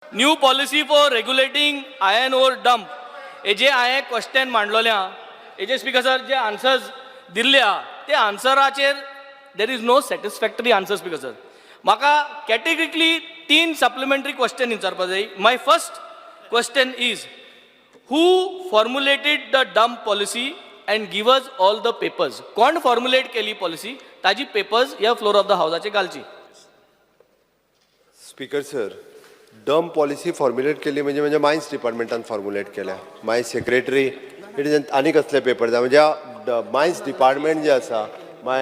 New policy for regulating iron ore dump हेजे हांवें question मांडलोलें आहा. हेजे, स्पिकर सर, जे आन्सर्स दिल्ले आहा ते आन्सराचेर there is no satisfactory answer, Speaker sir. म्हाका कॅटेगरिकली तीन सप्लिमेंटरी क्वेश्चन विचारपा जाय. My first question is, who formulated the dump policy and give us all the papers? कोण फॉर्म्युलेट केली पॉलिसी, ताजी पेपर्स ह्या फ्लोर ऑफ the हावजाचे घालची. Speaker sir, dump policy formulate केली म्हणजे म्हणजे मायन्स डिपार्टमेंटान फॉर्म्युलेट केल्या. मायन्स सेक्रेटरी, it is आनी कसले पेपर जाय? म्हणजे मायन्स डिपार्टमेंट जे आसा, my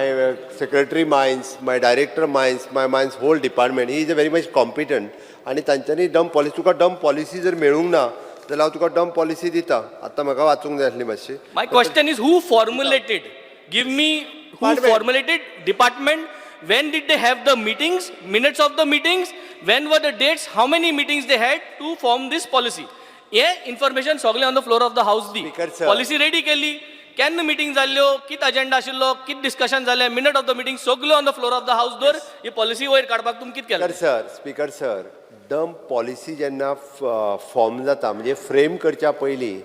secretary mines, my director mines, my mines whole department, he is a very much competent आनी तांच्यांनी डंप पॉलिसी, तुका डंप पॉलिसी जर मेळूंक ना जाल्यार हांव तुका डंप पॉलिसी दिता. आतां म्हाका वाचूंक जाय आसली मातशी. My question is, who formulated? Give me who Department. Formulated, department. When did they have the meetings? Minutes of the meetings. When were the dates? How many meetings they had to form this policy? हे information सगळें on the floor of the house the. Speaker sir. Policy ready केली, केन्ना meeting जाल्ल्यो, कित agenda आशिल्लो, कित discussion जालें, minute of the meeting सगळ्यो on the floor of the house दवर. ही पॉलिसी वयर काडपाक तुमी कित केलें? Speaker sir, Speaker sir, dump policy जेन्ना फॉर्म जाता, म्हणजे फ्रेम करच्या पयलीं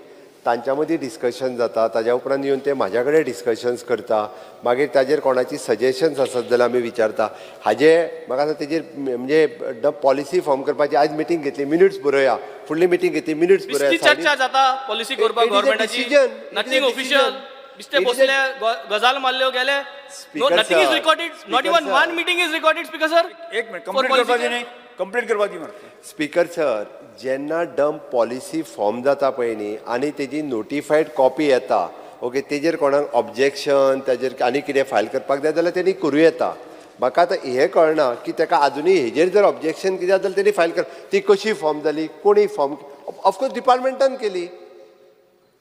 तांच्या मदीं डिस्कशन जाता. ताज्या उपरांत येवन ते म्हाज्या कडेन डिस्कशन्स करता. मागीर ताजेर कोणाची सजेशन्स आसत जाल्यार आमी विचारता. हाजे म्हाका आसा तेजेर, म्हणजे डंप पॉलिसी फॉर्म करपाची आयज मिटींग घेतली, मिनिट्स बरोया, फुडली मिटींग घेतली, मिनिट्स बिस्ती बरोया. चर्चा जाता पॉलिसी करपाक It is a गव्हर्मेंटाची. Decision. It is a nothing official. Decision. बिस्ते It is a- बसले, गजाल मारल्यो, गेले. No, Speaker nothing is sir, recorded, not Speaker even sir. One meeting is recorded, Speaker sir. एक minute, complete करपाची न्ही, complete करपाची मरे. Speaker sir, जेन्ना dump policy form जाता पळय न्ही आनी तेजी नोटिफायड कॉपी येता, ओके, तेजेर कोणाक ऑब्जेक्शन, ताजेर आनी कितें फायल करपाक जाय जाल्यार तेणी करूं येता. म्हाका आतां हें कळना की ताका आजुनूय हेजेर जर ऑब्जेक्शन कितें आसा जाल्यार तेणी फायल कर. ती कशी फॉर्म जाली, कोणी फॉर्म, ऑफकोर्स डिपार्टमेंटान केली,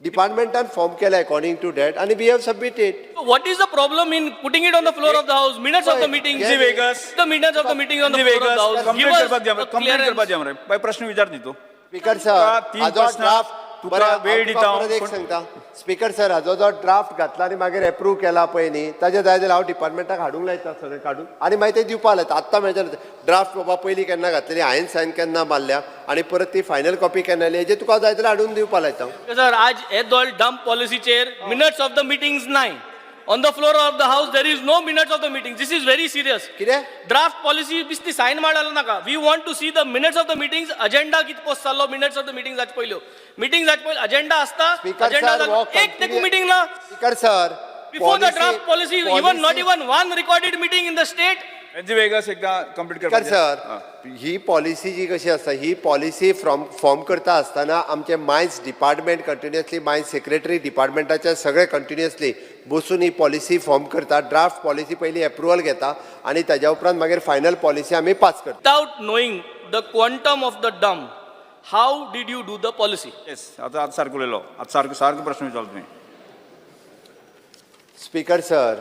डिपार्टमेंटान फॉर्म केला अकॉर्डिंग टू that आनी we have submitted. What is the problem in putting it on the floor of the house? Minutes of the meeting. Yes. Vegas. The minutes of the meeting on the floor of the house. Give complete us करपाक दी, a complete clearance. करपाक दी मरे. बाय, प्रश्न विचार न्ही तूं. Speaker तुका sir, तीन हाजो प्रश्न, ड्राफ्ट तुका बरें, हांव वेळ तुका दिता हांव, परत एक पूण- सांगता, स्पीकर सर, हाजो जो ड्राफ्ट घातला आनी मागीर एप्रूव केला पळय न्ही, ताजे जाय जाल्यार हांव डिपार्टमेंटाक हाडूंक लायता, सगळें काडून आनी मागीर ते दिवपा लायता. आत्तां मेळचें ड्राफ्ट बाबा पयलीं केन्ना घातलेली, हांवें सायन केन्ना मारल्या आनी परत ती फायनल कॉपी केन्ना आयली, हेजें तुका जाय जाल्यार हाडून दिवपा लायता. सर, आज हे दोल डंप पॉलिसीचेर मिनट्स ऑफ the meetings नाय. On the floor of the house there is no minutes of the meeting. This is very serious. कितें? ड्राफ्ट पॉलिसी बिस्ती सायन मारला नाका. We want to see the minutes of the meetings. Agenda कित post जाल्लो, minutes of the meeting जाचे पयल्यो, meeting जाचे पयलीं agenda आसता. स्पीकर अजेंडा सर, हो एक तेकू मिटींग ना. Speaker sir, Before the draft policy, even not even one recorded meeting in the state. Venzy Vegas, एकदा कंप्लीट स्पीकर करपाची. सर, ही पॉलिसी जी कशी आसता, ही पॉलिसी फ्रॉम फॉर्म करता आसतना आमचे mines department continuously, mines secretary डिपार्टमेंटाचे सगळे कंटिन्युअसली बसून ही पॉलिसी फॉर्म करता. ड्राफ्ट पॉलिसी पयली एप्रुवल घेता आनी ताज्या उपरांत मागीर फायनल पॉलिसी आमी पास करता. Without knowing the quantum of the dump, how did you do the policy? Yes, आतां आतां सारको उलयलो. आतां सारको सारको प्रश्न विचारलो तुवें. Speaker sir,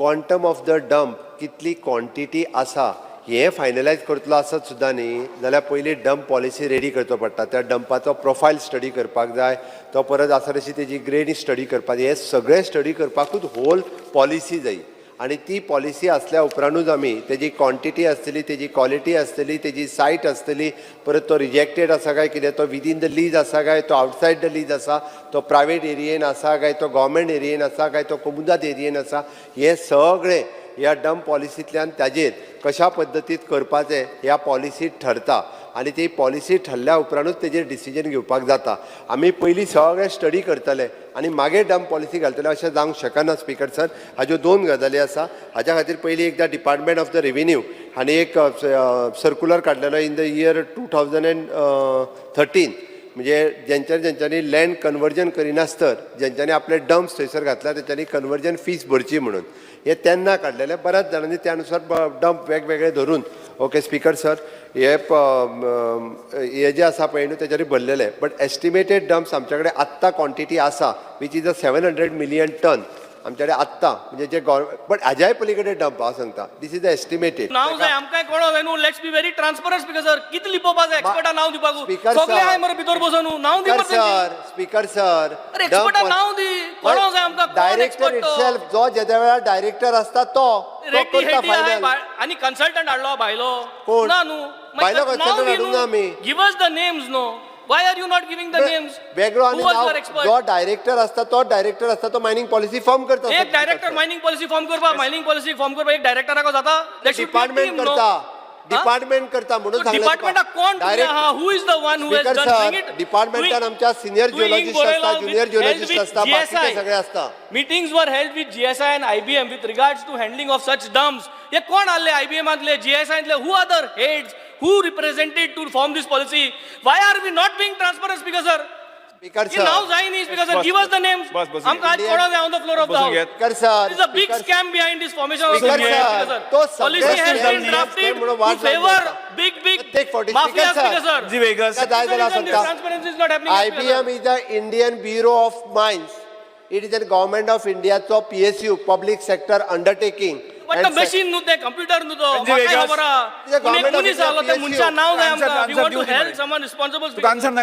quantum of the dump कितली क्वॉन्टिटी आसा हें फायनलायज करतलो आसत सुद्दां न्ही जाल्यार पयलीं डंप पॉलिसी रेडी करचो पडटा. त्या डंपाचो प्रोफायल स्टडी करपाक जाय, तो परत आसा तशी तेजी ग्रेड स्टडी करपाक जाय. हें सगळें स्टडी करपाकूच होल पॉलिसी जाय आनी ती पॉलिसी आसल्या उपरांतूच आमी तेजी क्वॉन्टिटी आसतली, तेजी क्वॉलिटी आसतली, तेजी सायट आसतली, परत तो रिजेक्टेड आसा काय कितें, तो विदीन the lease आसा काय तो आउटसायड the lease आसा, तो प्रायवेट एरियेन आसा काय तो गव्हर्मेंट एरियेन आसा काय तो कोमुदाद एरियेन आसा, हें सगळें ह्या डंप पॉलिसींतल्यान ताजेर कशा पद्दतीत करपाचें ह्या पॉलिसीत ठरता आनी ती पॉलिसी ठरल्या उपरांतूच तेजेर डिसिजन घेवपाक जाता. आमी पयलीं सगळें स्टडी करतले आनी मागीर डंप पॉलिसी घालतले अशें जावंक शकना. स्पीकर सर, हाज्यो दोन गजाली आसा. हाज्या खातीर पयलीं एकदां डिपार्टमेंट ऑफ the revenue हांणी एक सर्कुलर काडलेलो in the year 2013. म्हणजे जेंच्यांनी जेंच्यांनी लँड कन्वर्जन करिनासतर जेंच्यांनी आपले डम्प्स थंयसर घातल्या तेंच्यांनी कन्वर्जन फीस भरची म्हणून हे तेन्ना काडलेले. बऱ्याच जाणांनी त्या नुसार डंप वेगवेगळे धरून, ओके स्पीकर सर, हे हे जे आसा पळय न्हू तेच्यानी भरलेले. बट एस्टिमेटेड डम्प्स आमच्या कडेन आत्तां क्वॉन्टिटी आसा which is a 700 million ton आमच्या कडेन आत्तां, म्हणजे जे गव्हर्मेंट, बट हाज्याय पलीकडे डंप हांव सांगता, this is the estimated. नाव जाय आमकांय कळो जाय न्हू. Let's be very transparent, Speaker sir. कितें लिपोवपा जाय एक्सपर्टा नांव दिवपाक? Speaker सगळे sir. आहाय मरे भितर बसून, नांव दी स्पीकर मरे तेंची. सर, स्पीकर सर, अरे, एक्सपर्टा नांव दी, कळो जाय आमकां कोण डायरेक्टर एक्सपर्ट तो. इटसेल्फ, जो जेद्या वेळार डायरेक्टर आसता तो तो रेड्डी करता हेड्डी आहाय फायनल. आनी कन्सल्टंट हाडलो भायलो. कोण? ना न्हू. भायलो consultant हाडूंक ना आमी. Give us the names no why are you not giving the names वेगळो आनी who was now your expert जो डायरेक्टर आसता तो डायरेक्टर आसता तो मायनिंग पॉलिसी फॉर्म करता एक डायरेक्टर मायनिंग पॉलिसी फॉर्म करपाक मायनिंग पॉलिसी फॉर्म करपाक एक डायरेक्टराक जाता There should be a department team, no? करता डिपार्टमेंट करता म्हणून सांगलें तुका. डिपार्टमेंटाक कोण Direct- आहा who is the one who has speaker done sir डिपार्टमेंटान आमच्या सिनियर जिओलॉजिस्ट आसता ज्युनियर जिओलॉजिस्ट आसता बाकीचे सगळे आसता Meetings were held with GSI and IBM with regards to handling of such dumps. हे कोण आले आयबीएमांतले GSI who are the heads who represented to form this policy why are we not being transparent speaker sir speaker हे नाव sir जाय न्ही speaker sir bus, give us the names बस, बस. आमकां आज कोणा जाय on the floor of the बसून house घेत. Speaker sir There is a big scam behind this formation of the Speaker Speaker sir, sir. तो सगळे Policy has scam been न्ही, drafted scam म्हणून to वाट लागली favor आता. big, big Take 40. mafia, Speaker sir. Speaker sir. Ji Vegas जाय That's the जाल्यार reason this सांगता transparency is not happening. Speaker sir. IBM is the Indian Bureau of Mines. It is a government of Indiaचो PSU, public sector undertaking. But the machine न्हू तें computer न्हू तो Sanjeev म्हाकाय Vegas. खबर आहा. The पूण एक government of मनीस India आहलो त्या PSU. मनशा नांव जाय Answer- आमकां we answer want to दिवं ती हेल्प मरे. समन रिस्पॉन्सिबल तुका आन्सर